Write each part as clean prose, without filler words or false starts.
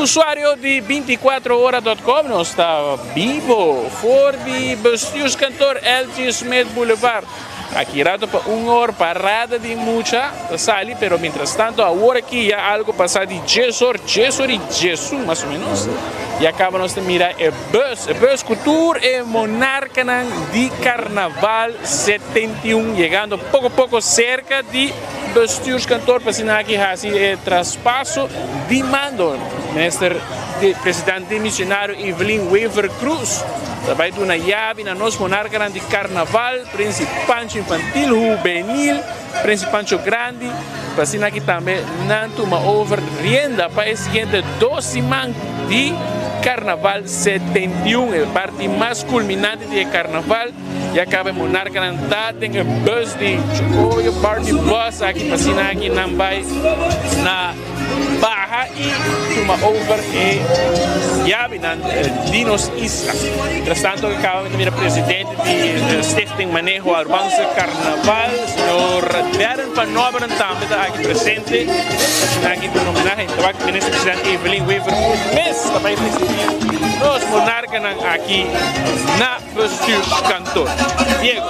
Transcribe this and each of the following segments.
Usuario di 24ora.com nos ta bibo for di bestuurskantoor LG Smith Boulevard. Aki rato pa un or parada di mucha ta sali, pero mientras tanto awor aki ya algo pasa di 10 or, 10 or y 11 mas o menos. Ya caba nos ta mira e bus, e bus cu tur e monarcanan di Carnaval 71 yegando poco poco cerca di Bestuurskantoor pa asina aki haci e traspaso di mando. Minister di Presidente Dimisionario Evelyn Wever Croes ta bay duna yabi na nos monarcanan di Carnaval, Prince Pancho Infantil, Hubenil, Prince Pancho Grandi, pa asina aki tambe nan tuma over rienda pa e siguiente dos siman di Carnaval 71, e parti mas culminante di e Carnaval. Ya caba e monarcanan ta den e bus di Chocoyo Party Bus aki pa asina aki nan bay na baha y tuma over e yabinan di nos isla. Mientras tanto aki caba mi ta mira presidente di Stichting Maneho Arubanse Carnaval, señor Darren van Nobberen tambe ta aki presente pa asina aki duna homenahe. Tabak minister presidente Evelyn Wever-Croes mes ta bay ricibi nos monarcanan aki na Bestuurskantoor. Diego.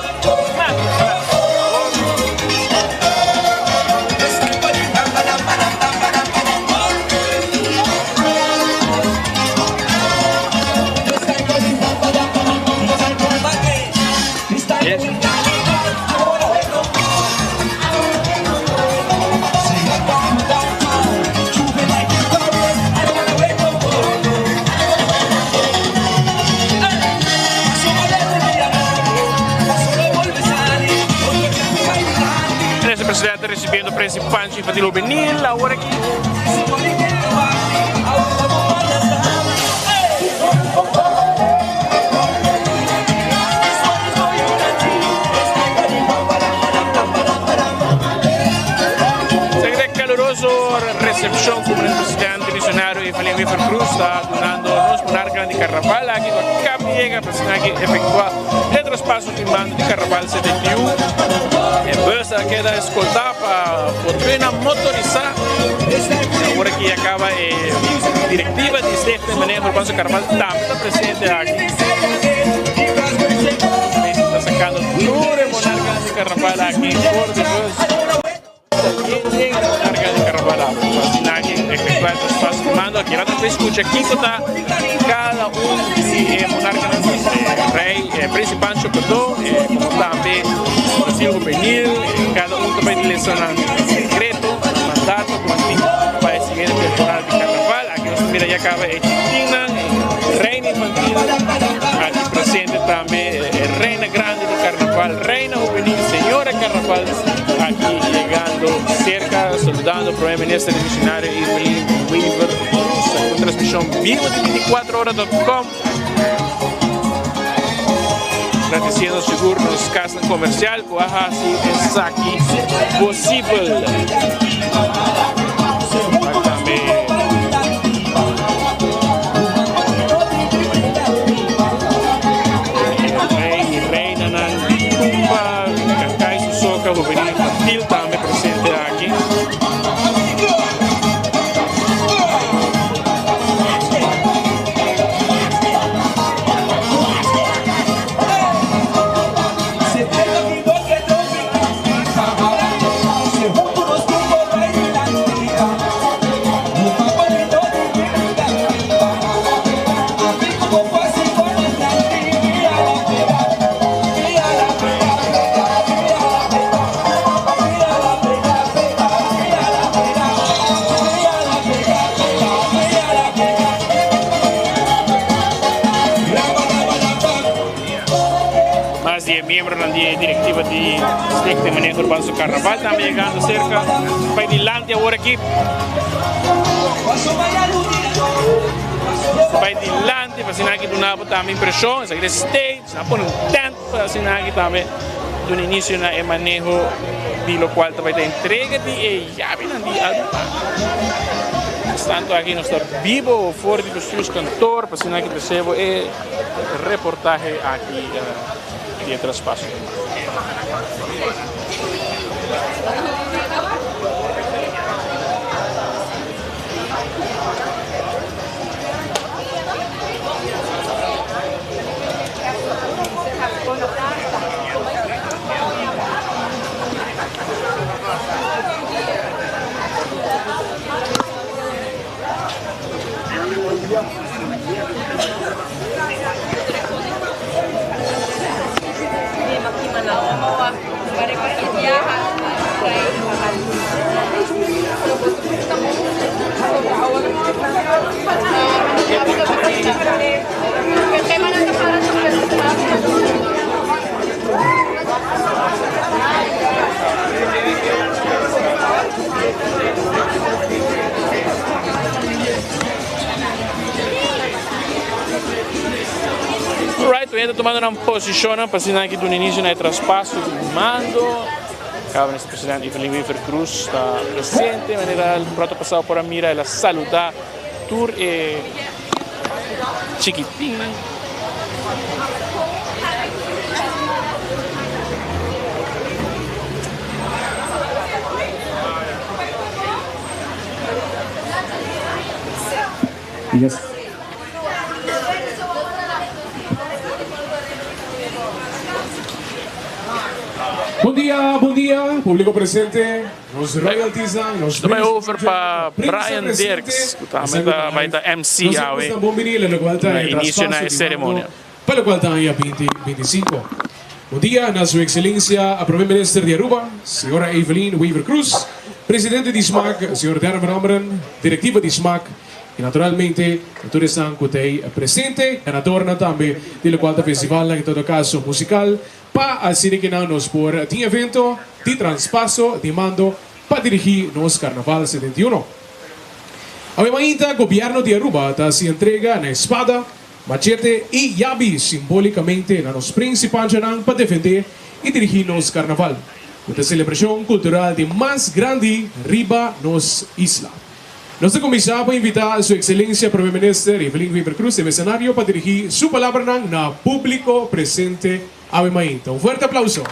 Minister Presidente recibiendo Prince Pancho Infantil Juvenil awor aki. Caluroso recepcion cu Minister Presidente Misionario Evelyn Wever Croes ta dunando nos monarcanan di Carnaval aki cu a caba di yega pa asina aki efectua e traspaso di mando di Carnaval 71. E bus a keda escolta pa Fortuna motorisa. Awor aki a caba e directiva di Stichting Maneho Urbano Carnaval tambe ta presente aki. Ta sacando tur e monarcanan di Carnaval aki for di bus. Scucha kico ta cada un di e monarcanan, rey, Príncipe Pancho, perdon, como tambe Brasil Juvenil, cada un ta bay di lesa nan secreto, mandato cu nan tin pa e siguiente temporada di carnaval. Aki nos ta mira ya caba e chiquitinnan, reina infantil, aki presente tambe e reina grandi di carnaval, reina juvenil, señora carnaval. Aki yegando cerca, saludando Prome Minister Dimisionario Evelyn Wever Croes cu transmision bibo di 24ora.com. Agradeciendo sigur nos casnan comercial cu a haci esaki posibel. Kakai Sosoka Juvenil Infantil tambe presente aki. Mas di e miembronan di e directiva di Stichting Maneho Urbano su Carnaval tambe yegando cerca pa e dilanti awor aki. Bai dilanti pa asina aki duna bo tambe impresion. Esaki ta e stage, nan a pone un tent pa asina aki tambe duna inicio na e maneho di locual ta bai ta entrega di e yabinan di Aruba. Mientras aki nos ta bibo for di bestuurskantoor pa asina aki trece bo e reportahe aki di e traspaso. bai, tur hende ta tumando nan posishonnan pa asina nan ki duna inisio na e traspaso di mando. Kaba Minister President Evelyn Wever Croes ta presente, manera el rato pasado por a mira el a saluda tur e chikitinnan. Yes. Bon dia, bon dia, publico presente, nos royaltiesnan, nos Nos bai over pa Brian Dirks, cu tambe ta bai ta MC awe na inicio na e ceremonia. Pa locual ta aña 2025. Bon dia na Su Excelencia Prome Minister di Aruba, Señora Evelyn Wever-Croes, Presidente di smac, Señor Darren Van Ommeren, Directiva di smac, Y naturalmente tur esnan cu ta ey presente, ganadornan tambe di locual ta festivalnan en todo caso musical, pa asina ki nan nos por tin evento di transpaso di mando pa dirigi nos Carnaval 71. Awe mainta Gobierno di Aruba ta haci entrega na espada, machete y yabi simbolicamente na nos principanchanan pa defende y dirigi nos Carnaval, cu ta celebracion cultural di mas grandi riba nos isla. Nos ta kuminsá pa invitá Su Ekselencia Prome Minister Evelyn Wever Croes den esenario pa dirigí su palabranan na públiko presente awe mainta. Un fuerte aplauso.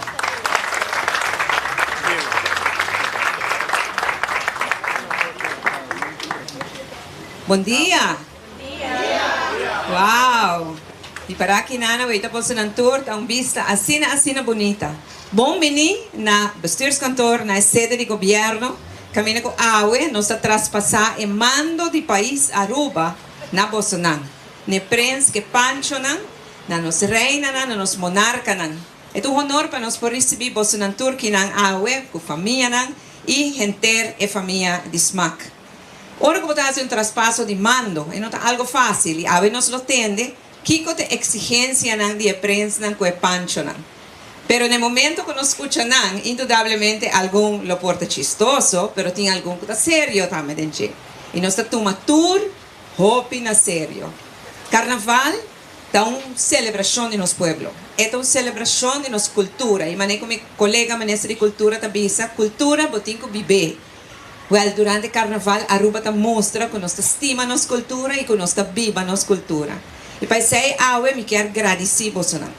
Bon dia! Wow! Di para aki nana wei ta boso nan tur ta un bista asina asina bunita. Bon bini na Bestuurskantoor na e sede di Gobierno caminda cu awe nos ta traspasa e mando di pais Aruba na bosonan, n'e prens ke panchonan, na nos reinanan, na nos monarcanan. E ta un honor pa nos por ricibi bosonan tur kinan awe cu famianan y henter e famia di Smaak. Ora ku bo ta hasi un traspaso di mando, e no ta algo fásil i awe nos lo tende kiko ta e eksigensianan di e prensnan ku e panchonan. Pero na e momento ku nos skucha nan, indudablemente algun lo por ta chistoso, pero tin algun ku ta serio tambe den dje. I nos ta tuma tur hopi na serio. Karnaval ta un selebrashon di nos pueblo. E ta un selebrashon di nos kultura. I manera ku mi kolega minister di kultura ta bisa, kultura bo tin ku bib'é. Wèl, durante Karnaval Aruba ta mustra ku nos ta stima nos kultura i ku nos ta biba nos kultura. I pa esei awe mi kier gradisí bosonan.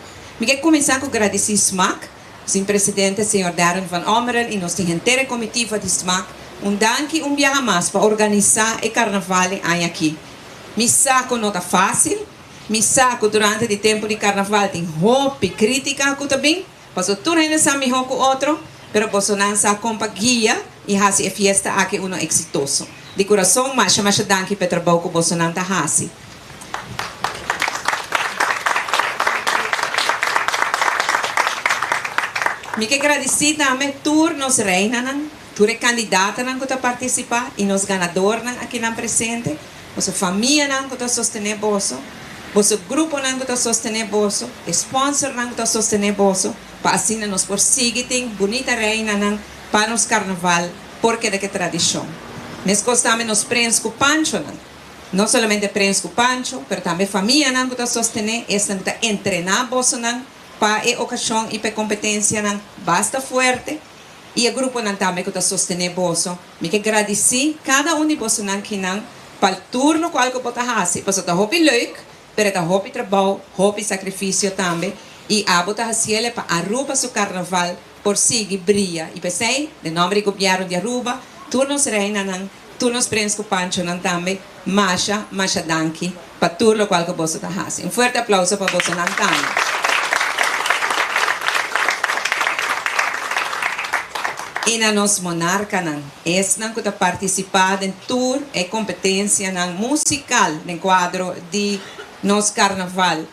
Mi ke kuminsá ku gradisí smac, sin presidente señor Darren van Ommeren i nos tin henter e komitiva di smac, un danki un biaha mas pa organisá e Karnaval e aña akí. Mi sa ku no ta fásil, mi sa ku durante di tempu di Karnaval tin hopi krítika ku ta bin, Paso tur hende sa mihó ku otro, pero bosonan sa kon pa guia i hasi e fiesta aki uno eksitoso. Di kurason masha masha danki pa e trabou ku bosonan ta hasi. Mi ke gradisí tambe tur nos reinanan, tur e kandidatanan ku ta partisipá i nos ganadornan akinan presente. Boso famianan ku ta sostené boso, boso gruponan ku ta sostené boso, e sponsornan ku ta sostené boso, pa asina nos por sigui tin bunita reinanan pa nos karnaval por keda ku e tradishon. Meskos tambe nos prens ku panchonan, no solamente prens ku pancho, pero tambe famianan ku ta sostené, esnan ku ta entrená bosonan pa e okashon i pa e kompetensianan basta fuerte, i e gruponan tambe ku ta sostené boso. Mi ke gradisí kada un di bosonan kinan pa tur lokual ku bo ta hasi, pasobra ta hopi leuk, pero e ta hopi trabou, hopi sakrifisio tambe, i abo ta hasiel pa Aruba su karnaval por sigui bria. I p'esei, den nòmber di gobièrnu di Aruba, tur nos reinanan, tur nos prens ku panchonan tambe, masha, masha danki pa tur lokual ku boso ta hasi. Un fuerte aplauso pa bosonan tambe. I na nos monarkanan, esnan ku ta partisipá den tur e kompetensianan musikal den kuadro di nos karnaval.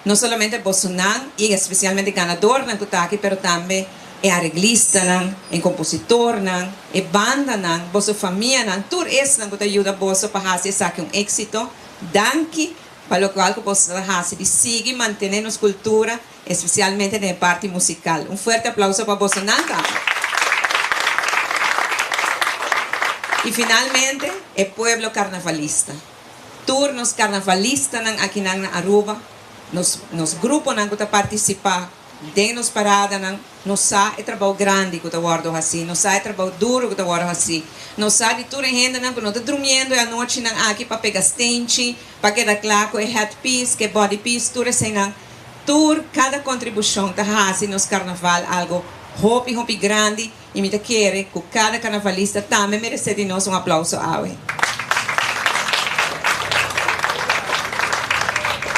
No solamente bosonan i espesialmente ganadornan ku ta aki, pero tambe e areglistanan, e kompositornan, e bandanan, boso famianan, tur esnan ku ta yuda boso pa hasi esaki un éksito. Danki pa lokual ku boso ta hasi di sigui mantené nos kultura, espesialmente den e parti musikal. Un fuerte aplauso pa bosonan tambe. I finalmente, e pueblo karnavalista. Tur nos karnavalistanan akinan na Aruba. Nos nos gruponan ku ta partisipá den nos paradanan, nos sa e trabou grandi ku ta wòrdu hasí, nos sa e trabou duru ku ta wòrdu hasí. Nos sa di tur e hendenan ku no ta drumiendo e anochinan aki pa pega stenchi, pa keda kla ku e headpiece, ku e bodypiece, tur eseinan. Tur, kada kontribushon ta hasi nos karnaval algu hopi hopi grandi i mi ta kere ku kada karnavalista tambe meresé di nos un aplauso awe.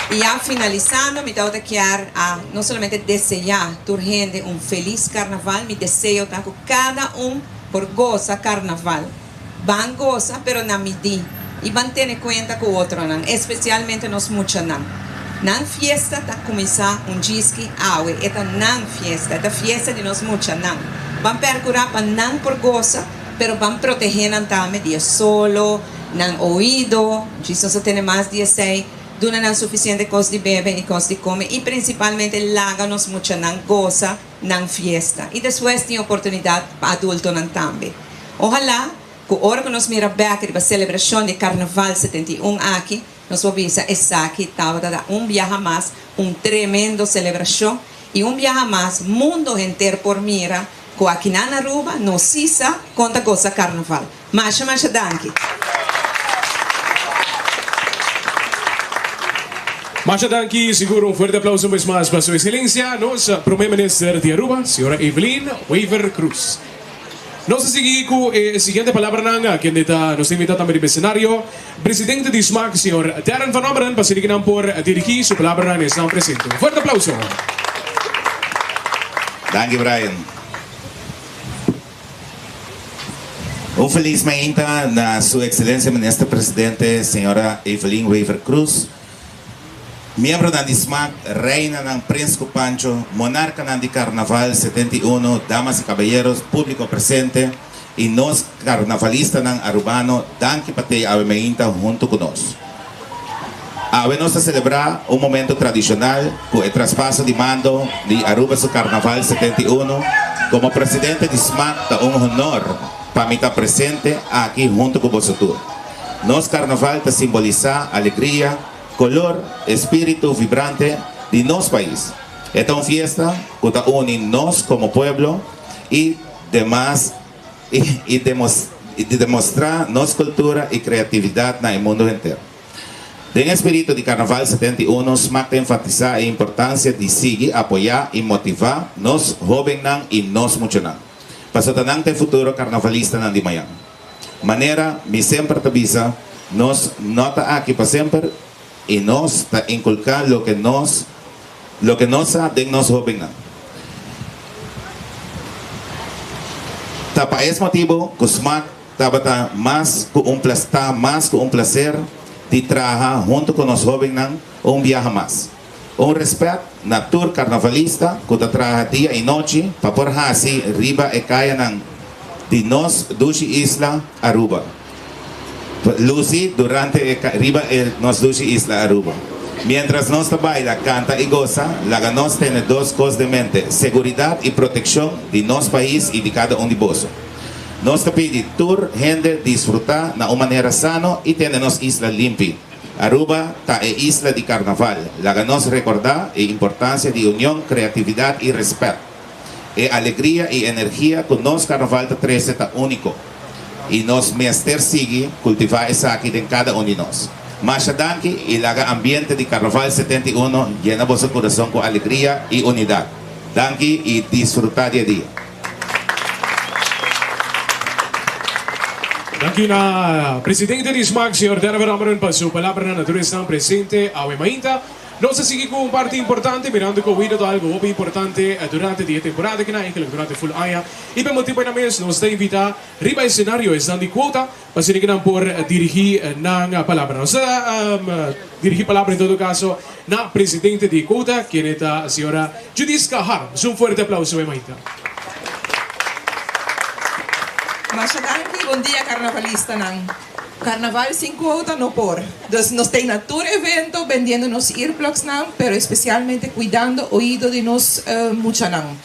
I ya finalisando mi tabata kier a no solamente deseá tur hende un felis karnaval, mi deseo ta ku kada un por gosa karnaval. Ban gosa pero na midí i ban tene kuenta ku otronan, espesialmente nos muchanan. Nan fiesta ta kuminsá un djiski awe, e ta nan fiesta, e ta fiesta di nos muchanan. Ban pèrkurá pa nan por gosa, pero ban protehé nan tambe di e solo, nan oido, djis nos a tene mas di esei, duna nan sufisiente kos di bebe i kos di kome i prinsipalmente laga nos muchanan gosa nan fiesta i despues tin oportunidat pa adultonan tambe. Ohalá ku ora ku nos mira bèk riba selebrashon di Karnaval 71 aki, nos por bisa esaki tabata ta un biaha mas un tremendo selebrashon i un biaha mas mundo henter por mira ku akinan na Aruba nos si sa kon ta gosa Karnaval. Masha masha danki. Masha danki, sigur un fuerte aplauso un bes mas pa su excelencia nos Prome Minister di Aruba, señora Evelyn Wever Croes. Nos ta sigui cu e siguiente palabranan, kende ta nos ta invita tambe riba escenario, Presidente di smac, señor Darren van Ommeren, pa asina kinan por dirigi su palabranan na esnan presente. Un fuerte aplauso. Danki Brian. Un feliz mainta na Su Excelencia Minister Presidente Señora Evelyn Wever Croes, miembronan di smac, reinanan, prins cu pancho, monarcanan di Carnaval 71, damas y caballeros, publico presente y nos carnavalistanan Arubano, danki pa tey awe mainta hunto cu nos. Awe nos ta celebra un momento tradicional cu e traspaso di mando di Aruba su Carnaval 71. Como presidente di smac ta un honor pa mi ta presente aki hunto cu boso tur. Nos Carnaval ta simbolisa alegria, color, espiritu vibrante di nos pais. E ta un fiesta cu ta uni nos como pueblo y demas y demostra nos cultura y creatividad na e mundo henter. Den e spirito di Carnaval 71, smac ta enfatisa e importancia di sigui apoya y motiva nos hobennan y nos muchanan, pasobra nan ta e futuro carnavalistanan di mañan. Manera mi semper ta bisa, nos no ta aki pa semper y nos ta inculca loke nos Loke nos sa den nos hobennan. Ta pa es motibu ku smac tabata mas ku un ta mas ku un plaser di traha huntu ku nos hobennan un biaha mas. Un respet na tur karnavalista ku ta traha dia i nochi pa por hasi riba e kayanan di nos dushi isla Aruba. Lucy durante e riba e nos dushi isla Aruba. Mientras nos ta baila, canta y goza, laga nos tene dos cos den mente, seguridad y proteccion di nos pais y di cada un di boso. Nos ta pidi tur hende disfruta na un manera sano y tene nos isla limpi. Aruba ta e isla di carnaval. Laga nos recorda e importancia di union, creatividad y respet. E alegria y energia cu nos carnaval ta trece ta unico y nos mester sigui cultiva esaki den cada un di nos. Masha danki y laga ambiente di Carnaval 71 yena boso curason cu alegria y unidad. Danki y disfruta di e dia. Danki na Presidente di smac, señor Denver Ommeren pa su palabranan na tur esnan presente awe mainta. Nos a sigui ku un parti importante mirando ku oido ta algu hopi importante durante di e temporada kina, eigenlijk durante ful aña. I pa e motibu ei mes nos ta invitá riba e senario esnan di kuota pa asina ku nan por dirigí nan palabra. Nos ta dirigí palabra en todo kaso na presidente di kuota kende ta señora Judiska Harms. Un fuerte aplauso e mainta. Masha danki, bon dia karnavalistanan. Carnaval sin cuota no por. Dus nos ta na tur evento bendiendo nos earplugsnan, pero especialmente cuidando oido di nos muchanan.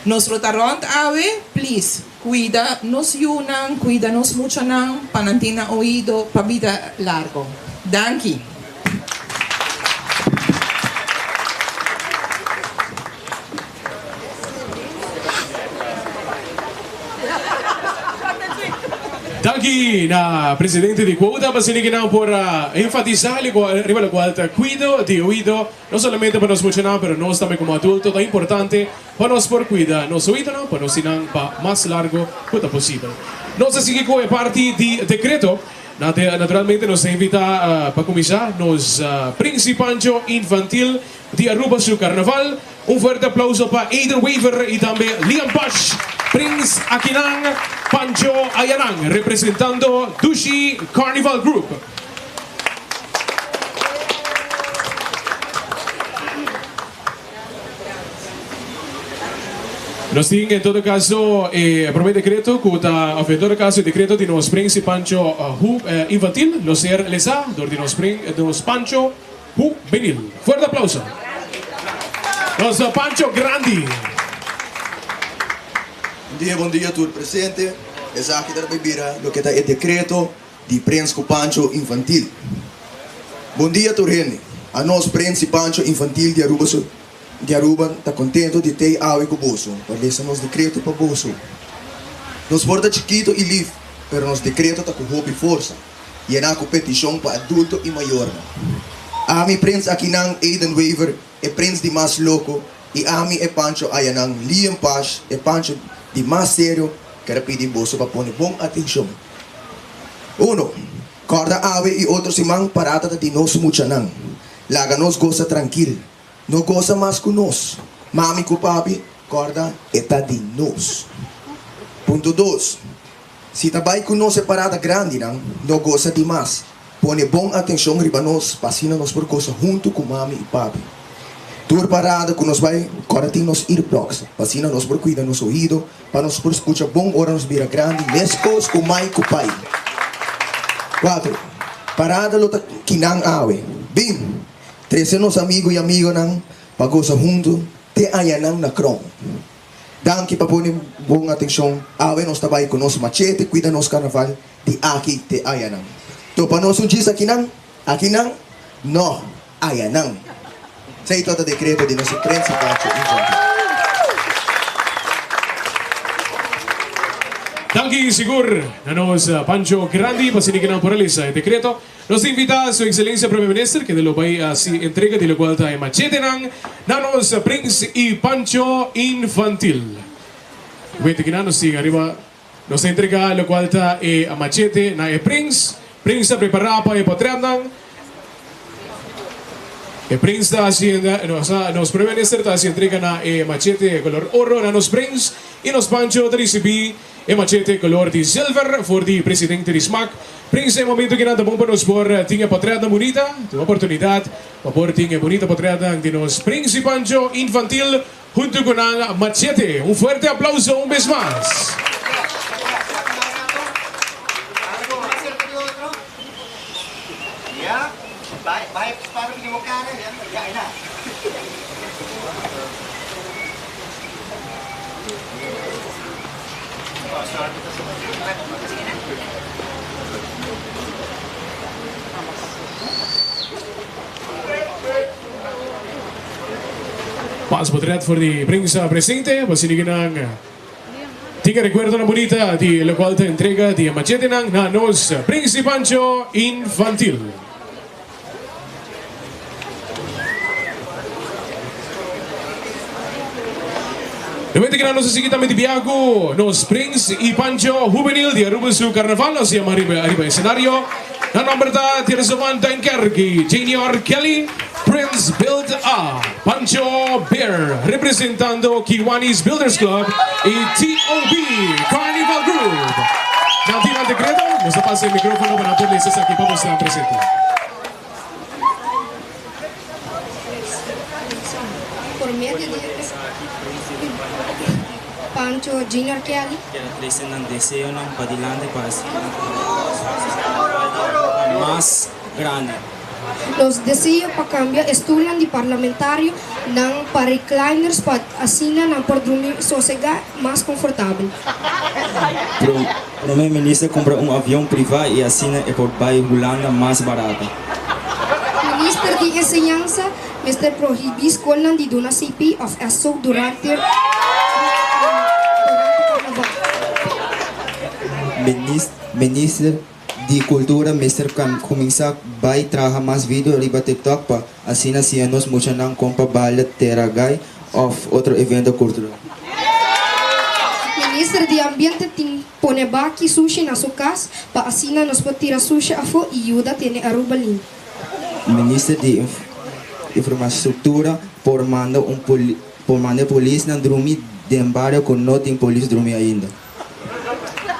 Nos lo ta rond awe, please cuida nos yunan, cuida nos muchanan pa nan tin nan oido pa bida largo. Danki. Danki na presidente di Quota pa asina kinan por a enfatisa riba locual ta cuido di oido, no solamente pa nos muchanan pero nos tambe como adulto ta importante pa nos por cuida nos oidonan pa nos sinan pa mas largo cu ta posibel. Nos a sigui cu e parti di decreto. Naturalmente nos ta invita pa cuminsa nos Princi Pancho Infantil di Aruba su Carnaval. Un fuerte aplauso pa Aiden Wever y tambe Liam Pash, Prins Akinan, Pancho Ayanan representando Dushi Carnival Group. Nos tin en todo caso e prome decreto cu ta, of en todo caso e decreto di nos Prins y Pancho Infantil lo ser lesa door di nos nos Pancho Juvenil. Fuerte aplauso. Nos Pancho Grandi. Bon dia, bon dia tur presente. Esaki ta bay bira loke ta e decreto di Prins cu Pancho Infantil. Bon dia tur hende. Anos Prins y Pancho Infantil di Aruba su di Aruba ta contento di tey awe cu boso pa lesa nos decreto pa boso. Nos por ta chikito y lif, pero nos decreto ta cu hopi forsa. Yená ku petishon pa adulto i mayornan. Ami prens akinan, Aiden Wever, e prens di mas loko, i ami e Pancho ayanan, Liam Pash, e Pancho di mas serio, ker a pidi boso pa pone bon atenshon. Uno, Kòrda awe i otro siman parada ta di nos muchanan. Laga nos gosa trankil. No gosa mas ku nos. Mami ku papi, kòrda e ta di nos. Punto dos, Si ta bai ku nos e parada grandinan, no gosa di mas. Pone bon atenshon riba nos pa asina nos por gosa huntu ku mami i papi. Tur parada ku nos bai, kòrda tin nos earplugs pa asina nos por kuida nos oido pa nos por skucha bon ora nos bira grandi meskos ku mai ku pai. Kuatro, Parada lo ta kinan awe. Bin! Trese nos amigu i amigonan pa gosa huntu te añanan na kron. Danki pa pone bon atencion. Awe nos ta bay cu nos machete cuida nos carnaval di aki te ayanan. Topa nos un djis akinan? Akinan? No, ayanan. Esey tabata decreto di nos Principacho Infantil. Danki sigur na nos Pancho Grandi pa sini kinan por a lesa e decreto. Nos ta invita Su Excelencia Prome Minister kende lo bay haci entrega di locual ta e machetenan na nos Prins y Pancho Infantil. Wete kinan nos tin ariba. Nos ta entrega locual ta e machete na e Prins. Prins ta prepara pa e potretnan. E Prins ta haci, nos Prome Minister ta haci entrega na e machete color oro na nos Prins y nos Pancho ta ricibi E machete color di zilver for di presidente di smac. Prince e momento kinan ta bon pa nos por tin e potretnan bunita. Tin oportunidad pa por tin e bunita potretnan di nos Prince y Pancho infantil hunto cu nan machete. Un fuerte aplauso un bes mas. Pas potret for di prensa presente pa sini nan tin e recuerdonan bunita di locual ta entrega di e machetenan na nos Prince Pancho Infantil. De momento que nos sigui tambe di biaha cu nos Prins y Pancho Juvenil di Aruba su Carnaval, nos yama ariba ariba escenario. Nan nomber ta Tirzo van Duinkerk y Junior Kelly, Prins Build A, Pancho Bear representando Kiwanis Builders Club y TOB Carnival Group. Nan tin nan decreto, nos ta pasa e microfono pa nan por lesa esaki pa bosnan presente. Por medio di Pancho Junior Kelly. Keda trese nan deseonan padilanti pa asina nan por logra mas grandi. Nos deseo pa cambia e stulnan di parlamentario nan pa recliners pa asina nan por drumi sosega mas confortabel. Prome Minister cumpra un avion priva y asina e por bay Hulanda mas barato. Minister di Enseñansa mester prohibi scolnan di duna CP of SO durante durante carnaval. Minister di Cultura mester cuminsa bay traha mas video riba TikTok pa asina siña nos muchanan con pa baila Teragai of otro evento cultural. Minister di Ambiente tin pone baki sushi na su cas pa asina nos por tira sushi afo y yuda tene Aruba limpi. Minister di Infrastructura por manda un por manda e polisnan drumi den bario cu no tin polis drumi ainda.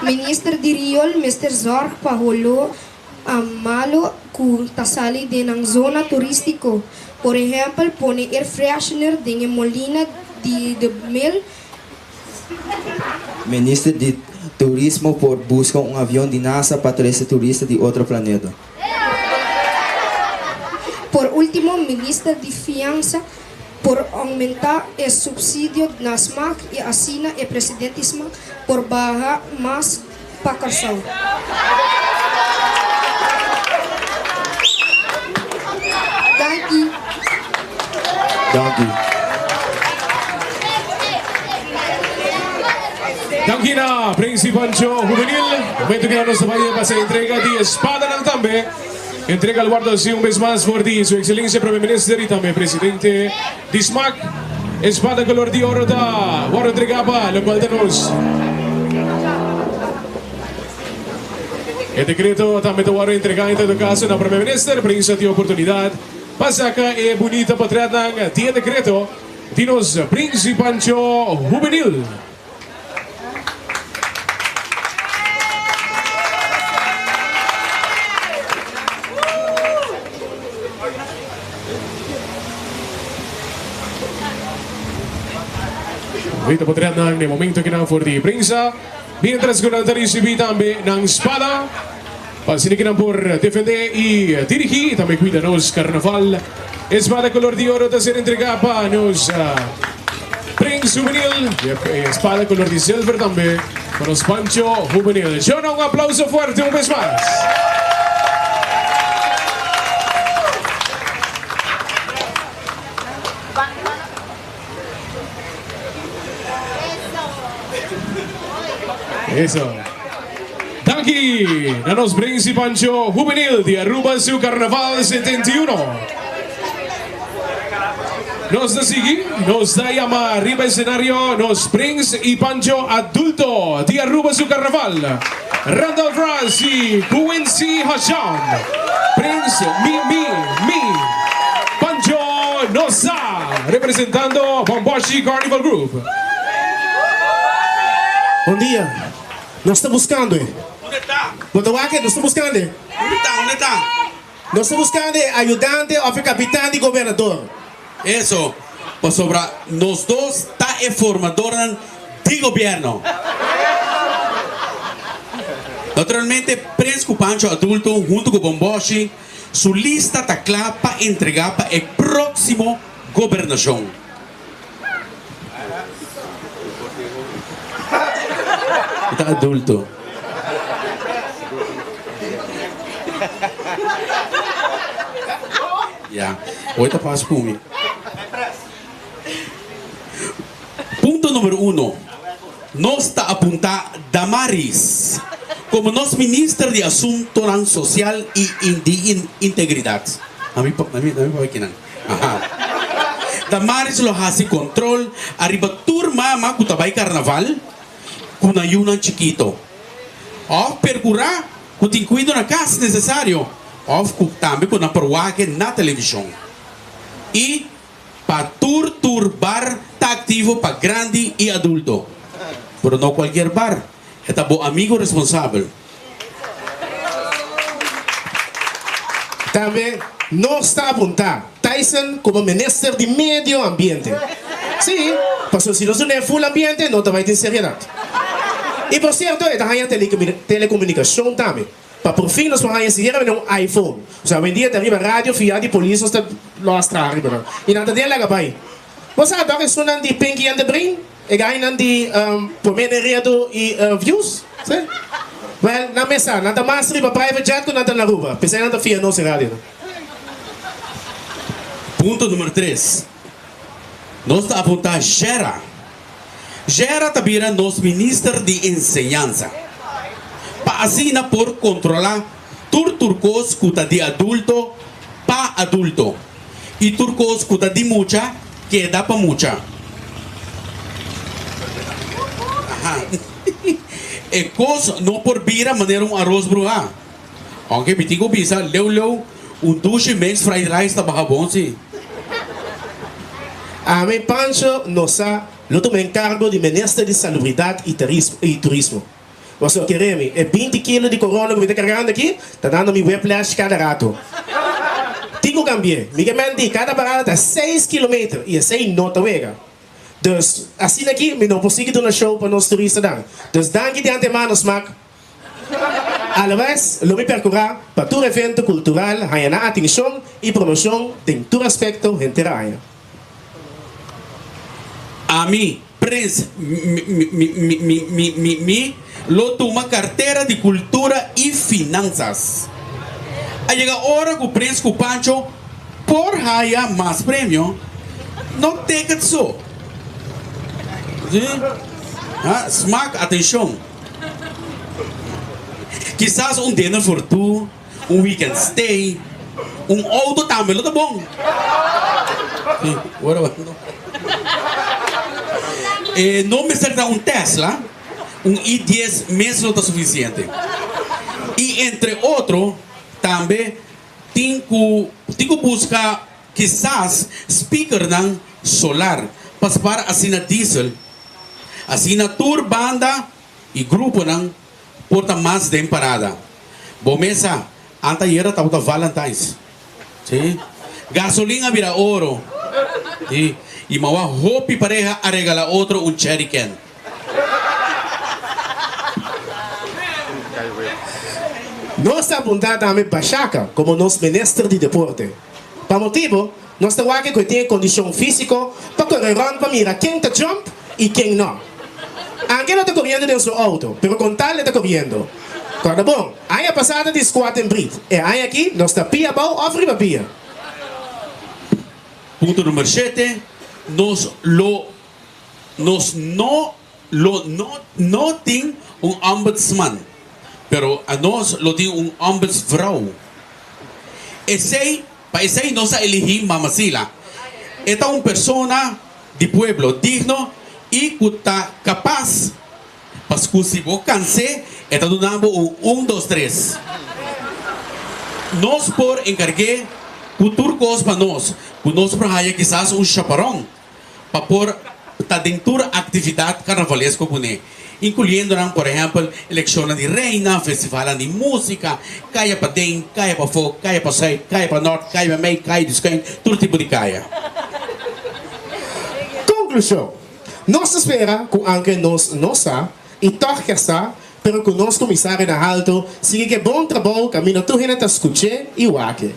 Minister di Riool mester zorg pa holo malo cu ta sali den nan zona turistico. Por ehempel pone air freshener den e molina di de Mel. Minister di Turismo por busca un avion di NASA pa trece turista di otro planeta. Por ultimo Minister di Fiansa por aumenta e subsidio na smaak y asina e presidente di smaak por baha mas pa Kòrsou. Danki. Danki. Danki na Prince Pancho Juvenil. Momento ku nos ta bai pasa entrega di espadanan tambe. Entrega al guarda así un bes mas for di Su Excelencia Prome Minister y tambe Presidente di smaak. Espada color di oro ta wòrdu entregá pa lokual ta nos. E decreto tambe ta wòrdu entregá en todo caso na Prome Minister. Prensa tin oportunidad pa saca e bunita potretnan di e decreto di nos Prince Pancho Hubenil. Rita potret nan den momento ki nan for di prensa, mientras ku nan ta risibí tambe nan spada pa asina ki nan por defendé i dirigí i tambe kuida nos karnaval. E spada kolor di oro ta ser entregá pa nos Prins Hubenil i e spada kolor di silver tambe pa nos Pancho Hubenil. Shona un aplauso fuerte un bes mas. Eso. Danki na nos Prins y Pancho Hubenil di Aruba su Carnaval 71. Nos ta sigui, nos ta yama riba escenario nos Prins y Pancho Adulto di Aruba su Carnaval. Randolph Ras y Quincy Hasham. Prins Mi Mi Mi Pancho Nosa representando Bomboshi Carnival Group. Bon dia. Nos ta buscando e. Unda e ta? Bo ta wak e? Nos ta buscando e. Unda e ta? Unda e ta? Nos ta buscando e ayudante of e capitan di gobernador. Eso, pasobra nos dos ta e formadornan di gobierno. Naturalmente, Prins cu Pancho adulto hunto cu Bomboshi su lista ta cla pa entrega pa e proximo gobernacion. E ta adulto. Ya, hoy ta pas ku mi. Punto numero uno, Nos ta apuntá Damaris komo nos Minister di Asuntonan Sosial i di Integridat. Ami ami papia kinan. Aha. Damaris lo hasi kontrol ariba tur mama ku ta bai karnaval ku nan yunan chikito. Òf perkurá ku tin kuido na kas nesesario òf ku tambe ku nan por wak na televishon. I pa tur tur bar ta aktivo pa grandi i adulto. Pero no kualkier bar, e ta bo amigo responsabel. Tambe nos ta apuntá Tyson komo minister di medio ambiente. Sí, pasobra si nos dun'é full ambiente no ta bai tin seriedat. I por sierto e ta haña telekomunikashon tambe. Pa por fin nos por haña sikiera mene un iPhone. Osea awendia ta riba radio fiá di polis nos ta lòs traha riba nan. I nan ta den laga bai. Bo sa dòk esunnan di Pinky and the Brain? E gainan di prome den redu i views? Si? Wèl, nan mes sa. Nan ta mas riba private jet ku nan ta na Aruba. P'esei nan ta fia nos e radionan. Punto numero tres. Nos ta apuntá Shera. Shera ta bira nos minister di enseñansa. Pa asina por kontrolá tur tur kos ku ta di adulto pa adulto i tur kos ku ta di mucha keda pa mucha. Aha. E kos no por bira manera un aros bruhá. Aunke mi tin ku bisa leu leu un dushi mix fried rice ta baha bon si. Ami Pancho no sa lo tuma enkargo di Minister di Salubridat i Turismo. Pasobra kere mi, e binti kilo di korona ku mi ta kargando aki ta dando mi whiplash kada rato. Tin ku kambi'é. Mi ke menti, kada parada ta seis kilometer i esei no ta wega. Dus, asina aki mi no por sigui duna show pa nos turistanan. Dus danki di antemano, Smak. Alabes, lo mi perkurá pa tur evento kultural haña nan atenshon i promoshon den tur aspekto henter aña. Ami, Prins Mi-mi-mi-mi-mi-mi, lo tuma kartera di kultura i finansas. A yega ora ku Prins ku Pancho por haya mas premio, no ticket so. Smak atenshon. Kisas un dinner for two, un weekend stay, un auto tambe lo ta bon. E no mester ta un Tesla, un i dies mes lo ta sufisiente. I entre otro tambe tin ku tin ku buska kisas speakernan solar pa spar asina diesel. Asina tur banda i gruponan por ta mas den parada. Bo mesa, antayera tabata Valentine's. Sí. Gasolin a bira oro. Sí. I mawa hopi pareha a regala otro un cherry can. Nos ta apuntá tambe Bashaka komo nos minister di deporte. Pa motibu, nos ta wak ku e tin e kondishon físiko pa kore rònt pa mira ken ta jump i ken no. Anke no ta koriendo den su outo, pero kon tal e ta koriendo. Kòrda bon, aña pasá ta di squat en brit, e aña aki nos ta pia abou òf riba pia. Punto number shete, Nos lo nos no lo no no tin un ombudsman, pero anos lo tin un ombudsvrouw. Esey, pa esey nos a eligi Mama Sila. E ta un persona di pueblo digno y cu ta capaz pa scu si bo cans'é e ta duna bo un un dos tres. Nos por encargu'é cu tur cos pa nos, cu nos por haya kisas un chaparón. pa por ta den tur aktividat karnavalesko kuné, inkluyendonan por ehèmpel elekshonnan di reina, festivalnan di músika, kaya paden, kaya pafó, kaya pasùit, kaya panòrt, kaya memei, kaya di skùin, tur tipo di kaya. Konklushon, Nos ta spera ku anke nos no sa i tòg ke sa, pero ku nos komisario na halto sigui ku e bon trabou kaminda tur hende ta skuch'é i wak-e.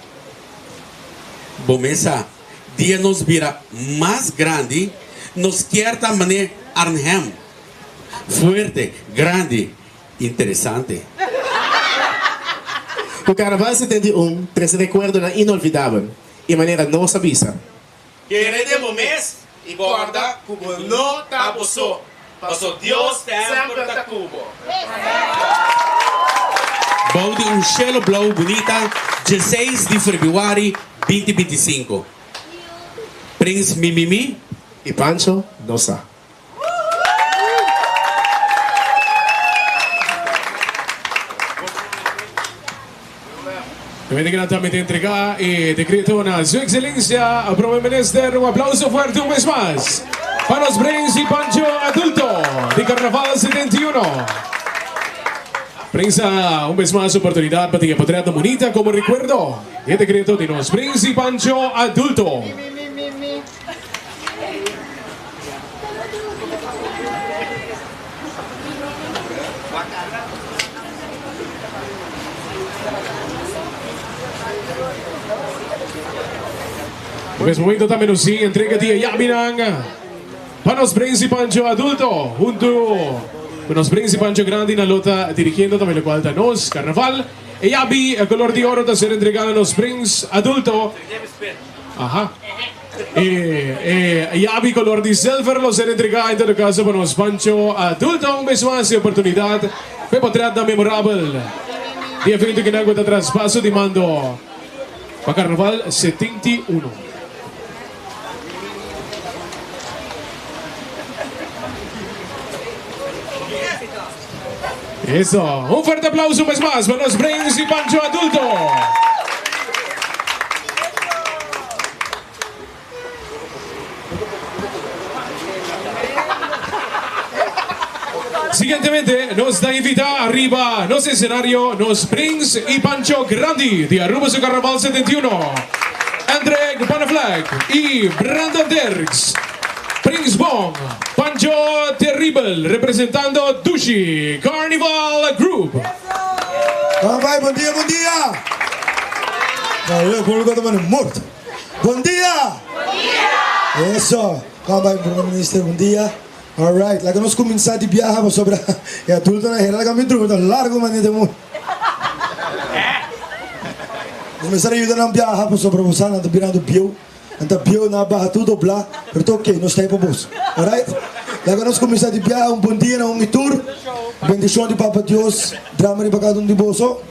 Bo mes sa Dia nos bira mas grandi, nos kier ta manera Arnhem, fuerte, grandi, interesante. Ku Carnaval 71 trese rekuerdonan inolvidabel i manera nos a bisa. Kere den bo mes i kòrda ku bo no ta bo so, paso Dios semper ta ku bo. Bou di un shelo blou bunita, dieseis di febrüari binti bintisinko. Prins Mimimi. I Pancho no sa. Nuevamente gratamente entrega e decreto na Su Excelencia Prome Minister. Un aplauso fuerte un vez mas pa nos Prins y Pancho adulto di Carnaval 71. Prensa un vez mas oportunidad pa tin e potret bonita como recuerdo di e decreto di nos Prins y Pancho adulto. Na mes momento tambe nos tin entrega di e yabinan pa nos Prins y Pancho adulto hunto cu nos Prins y Pancho grandi na lo ta dirigiendo tambe locual ta nos carnaval. E yabi color di oro ta ser entrega na nos Prins adulto. Aha. E e yabi color di zilver lo ser entrega en todo caso pa nos Pancho adulto un bes mas e oportunidad p'e potretnan memorabel di evento kinan cu ta traspaso di mando pa Carnaval 71. Eso, un fuerte aplauso un bes mas pa nos Prins y Pancho adulto. Siguientemente nos ta invita ariba nos escenario nos Prins y Pancho grandi di Aruba su Carnaval 71, André Panneflek y Brandon Dirks. Prins Bon, Pancho Terribel representando Dushi Carnival Group. Bon bai, bon dia, bon dia! Awe público ta manda morto. Bon dia! Bon dia! Eso! Kon bai, Prome Minister, bon dia. Alright, laga nos kuminsá di biaha pasobra e adultonan hera laga mi drumi ta largu manera den mundu. Nos mester a yuda nan biaha pasobra bo sa nan ta birando bieu. Nan ta bieu, nan a baha tur doblá, pero ta ok, nos ta ei pa bos. Alright? Laga nos kuminsá di biaha, un bon dia na un i tur. Bendishon di Papa Dios drama riba kada un di boso.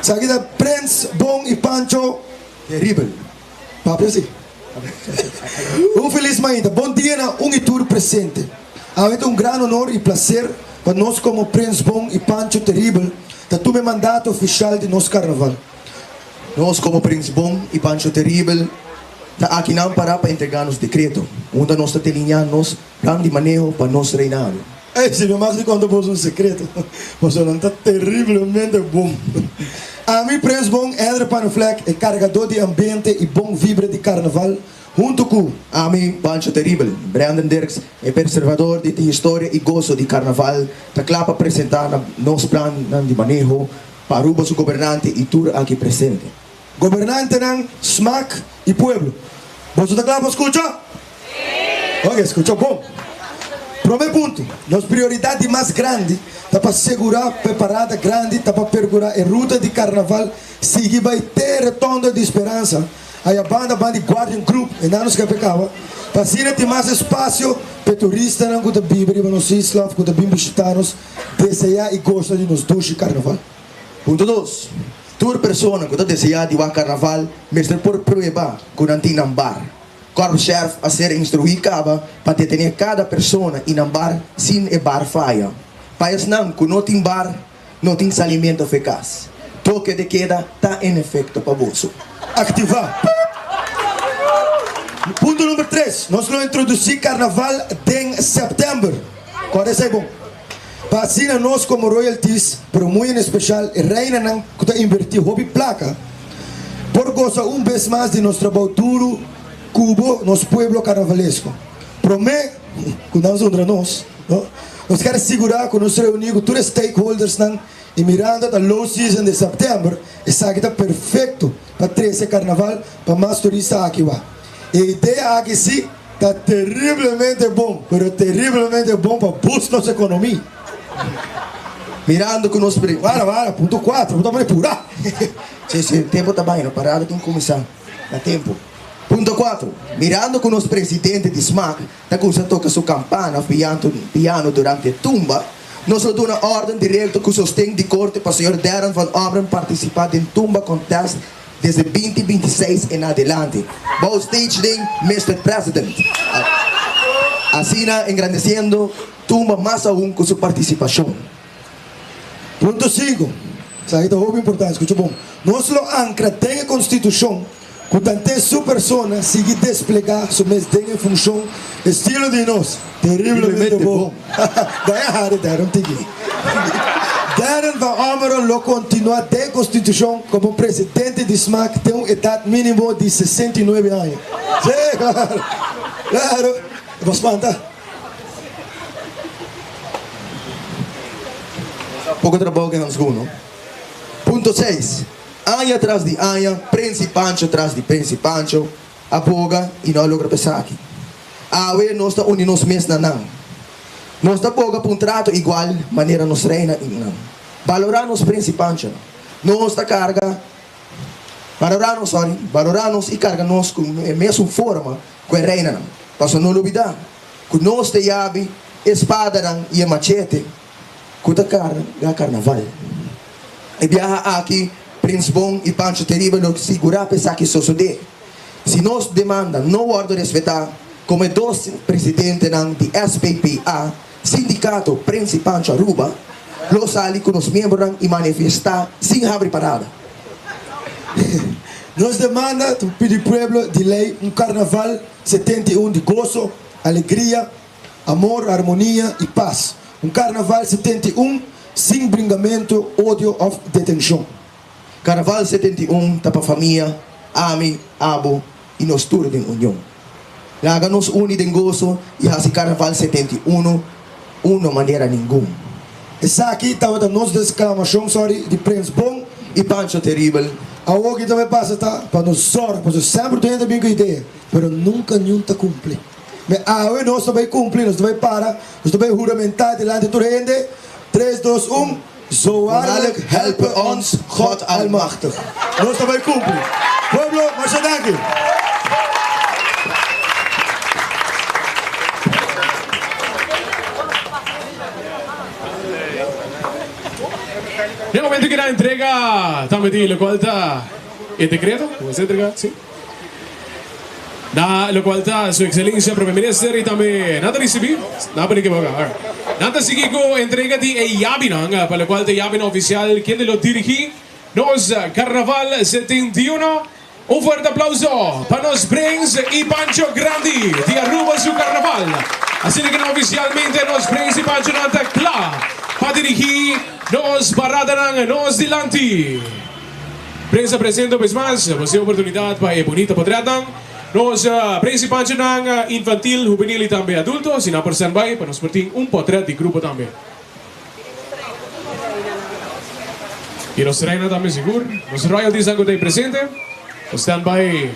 Esaki ta Prens, Bon i Pancho Teribel. Papia si. Un felis mainta. Bon dia na un i tur presente. Awe ta un gran honor i plaser pa nos komo Prens Bon i Pancho Teribel ta tuma e mandato ofishal di nos karnaval. Nos komo Prins Bon i Pancho Teribel ta akinan pará pa entregá nos dekreto, unda nos ta delineá nos plan di maneho pa nos reinado. Ey, si mi mag di konta boso un sekreto, boso nan ta teriblemente bon. Ami, Prins Bon, Elder Panneflek, e kargadó di ambiente i bon vibra di karnaval, huntu ku. Ami, Pancho Teribel, Brandon Dirks, e perservador di historia i goso di karnaval, ta kla pa presentá na nos plannan di maneho Pa Aruba su gobernante y tur aki presente. Gobernantenan, smaak y pueblo. Boso ta kla pa skucha? Sí! Ok, skucha bon. Prome punto, nos prioridad di mas grandi ta pa segura pa e parada grandi ta pa percura e ruta di carnaval sigui bay te Rotonda di Speransa, aya banda banda di Guardian Group, e nan nos ke pecaba, pa asina tin mas espacio pa e turistanan cu ta biba riba nos isla of cu ta bin bishita nos. Deseá i gosa di nos dushi karnaval. Punto dos, Tur persona ku ta deseá di wak karnaval mester por prueba ku nan tin nan bar. Korpschef a ser instruí kaba pa detené kada persona i nan bar sin e bar faya. Pa esnan ku no tin bar, no tin salimento fe kas. Toke de keda ta en efekto pa boso. Aktivá. Punto number tres, Nos lo introdusí karnaval den sèptèmber. Kòrda esei bon. Pa asina nos komo royalties, pero muy en espeshal e reinanan ku ta invertí hopi plaka, por gosa un bes mas di nos trabou duru ku bo, nos pueblo karnavalesko. Promé ku nan zundra nos, no, nos kier sigurá ku nos reuní ku tur e stakeholdersnan i mirando ta low season di sèptèmber, esaki ta perfekto pa trese karnaval pa mas turista aki wak. E idea aki sí Ta terriblemente bon, pero terriblemente bon pa boost nos economia. Mirando cu nos pre. Para, para, punto cuatro, bo ta pone pura. Si, si, tempo ta bai, no parada tin cuminsa na tempo. Punto cuatro, Mirando cu nos presidente di smaak ta cuminsa toca su campana of piano durante tumba, nos lo duna orden directo cu sosten di corte pa señor Darren van Ommeren participa den tumba contest Desde binti binti seis en adelante bou stage den Mister President. Asina engrandeciendo tumba mas aun cu su participacion. Punto sinku, Esaki ta hopi importante, scucha bon. Nos lo ancra den e Constitucion cu tante su persona sigui desplega su mes den e funcion estilo di nos. Terriblemente bon. Daña hari Darren tiki. Darren van Ommeren lo continua den constitucion como presidente di smaak te un edad minimo di 69 aña. Sí, claro. Claro. E por spanta. Poco trabou ke Hans Groen, no? Punto seis. Aña tras di aña, Prins y Pancho tras di Prins y Pancho a boga y no a logra p'esaki. Awe nos ta uni nos mes na nan. Nos ta boga pa un trato igual manera nos reina i nan. Balorá nos prinsipanchonan. Nos ta karga. Balorá nos, sorry, balorá nos i karga nos ku e mesun forma ku e reinanan. Pasobra no lubidá ku nos ta e yabi, e spadanan i e machete ku ta karga karnaval. E biaha aki Prins Bon i Pancho Teribe lo sigurá pa esaki sosodé. Si nos demanda no wòrdu respetá, komo e dos presidentenan di SPPA, Sindikato Prins i Pancho Aruba, lo sali ku nos miembronan i manifestá sin habri parada. Nos demanda ta pidi pueblo di lei un Karnaval 71 di goso, alegria, amor, armonia i pas. Un Karnaval 71 sin bringamento, odio òf detenshon. Karnaval 71 ta pa famia, ami, abo i nos tur den union. Laga nos uni den goso i hasi Karnaval 71 uno manera ningun. Esaki tabata nos desklamashon, sorry, di Prins Bon i Pancho Teribel. Awor ki ta bai pasa ta pa nos zorg, pasobra semper tur hende ta bin ku idea, pero nunka niun ta kumpli. Me awe nos ta bai kumpli, nos ta bai para, nos ta bai huramentá dilanti tur hende, tres, dos, un, Zo waarlijk helpe ons God Almachtig. Nos ta bai kumpli. Pueblo, masha danki. Den momento ki nan entrega tambe di locual ta e decreto, cu mester entrega, si. Na locual ta su excelencia Prome Minister y tambe nan ta ricibi, nan pone kiboca, alright. Nan ta sigui cu entrega di e yabinan, pa locual ta e yabinan oficial kende lo dirigi nos Carnaval 71. Un fuerte aplauso pa nos Prins y Pancho Grandi di Aruba su Carnaval. Asina cu nan oficialmente nos Prins y Panchonan ta cla pa dirigi nos paradanan nos dilanti. Prins a presenta un bes mas bo si oportunidad pa e bunita potretnan. Nos Prins y Panchonan infantil, hubenil y tambe adulto, si nan por stand by pa nos por tin un potret di grupo tambe. Y nos reina tambe sigur. Nos royalties nan cu ta presente. Nos stand by.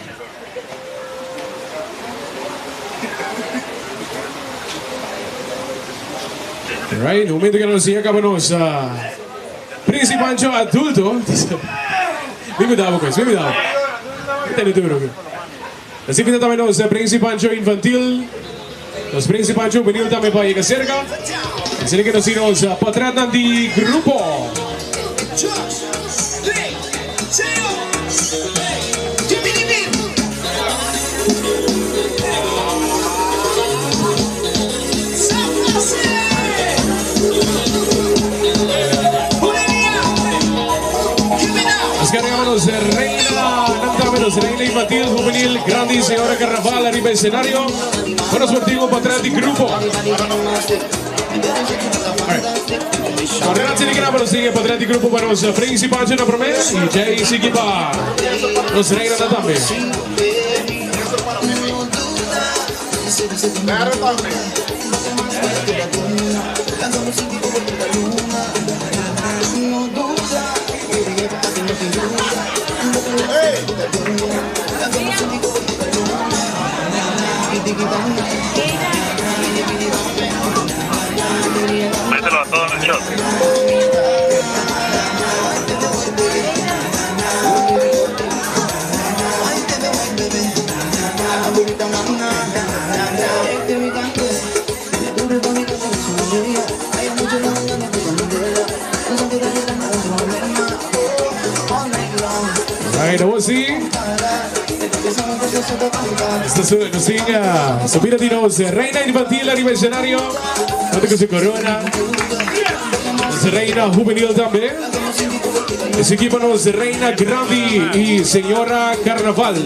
Right, no momento que nos siga caba nos Príncipe Pancho adulto. Mi cuidado pues, mi cuidado. Tene duro. Así que también nos Príncipe Pancho infantil. Nos Príncipe Pancho juvenil también para llegar cerca. Así que nos irnos para di grupo. Nos cargamos Reina, cantamos Reina Infantil, Juvenil, Grande y Señora Carnaval arriba del escenario. Buenos partidos para atrás de grupo. Correlatie di grava nos sigue para atrás di grupo para nos principal na promesa y Jay sigue para nos reina na tambe. Mételo a todo en el shot. Right, awor si. Esta su nos singa Subida di nos Reina Infantil arriba escenario. Nota con su corona. Nos Reina Juvenil también. Ese equipo nos Reina Grandi y Señora Carnaval.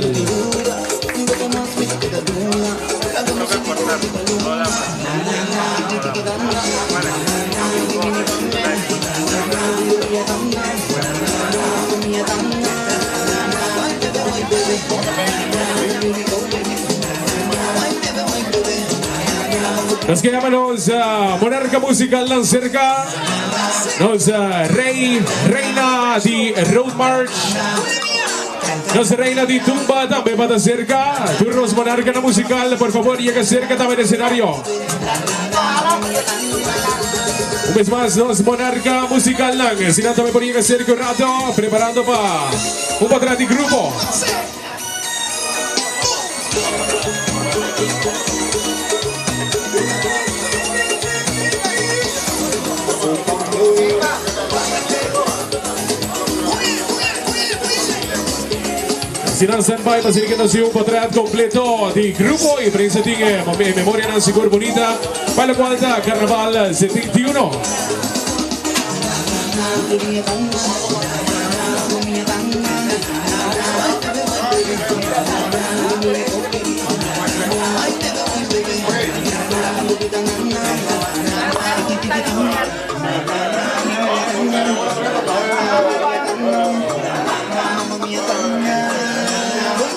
Nos quedamos Monarca Musical nan cerca. Nos Rey, Reina di Road March. Nos reina di tumba tambe pa ta cerca. Tur nos monarcanan musical, por favor yega cerca tambe na escenario. Un bes mas nos monarca musicalnan, si nan tambe por yega cerca un rato, preparando pa un patrat di grupo. Si nan stand by pa sirke nos un potret completo di grupo y prensa tin e memorianan sigur bunita pa locual ta Carnaval 71.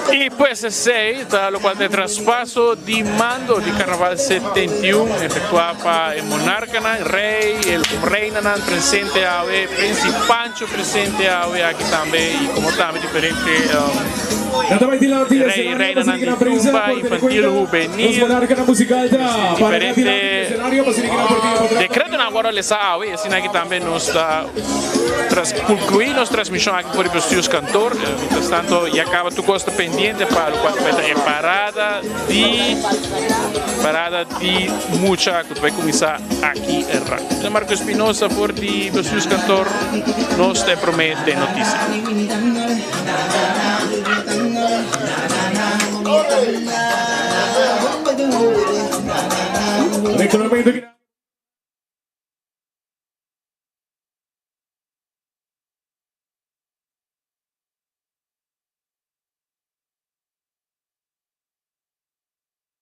Y pues esey ta locual ta e traspaso di mando di Carnaval 71 efectua pa e monarcanan, rey, el reinanan presente awe, Prins y Pancho presente awe aki tambe y como tambe diferente Rey, reinanan di tumba, infantil, hubenil, diferente decretonan a wòrdu alesá awe y asina aki tambe nos ta tras conclui nos transmision aki for di Bestuurskantoor. Mientras tanto ya caba tur cos ta pendiente pa locual ta bai ta e parada di parada di mucha cu ta bai cuminsa aki rato. Marco Espinosa for di Bestuurskantoor nos ta e prome den noticia. Regularmente.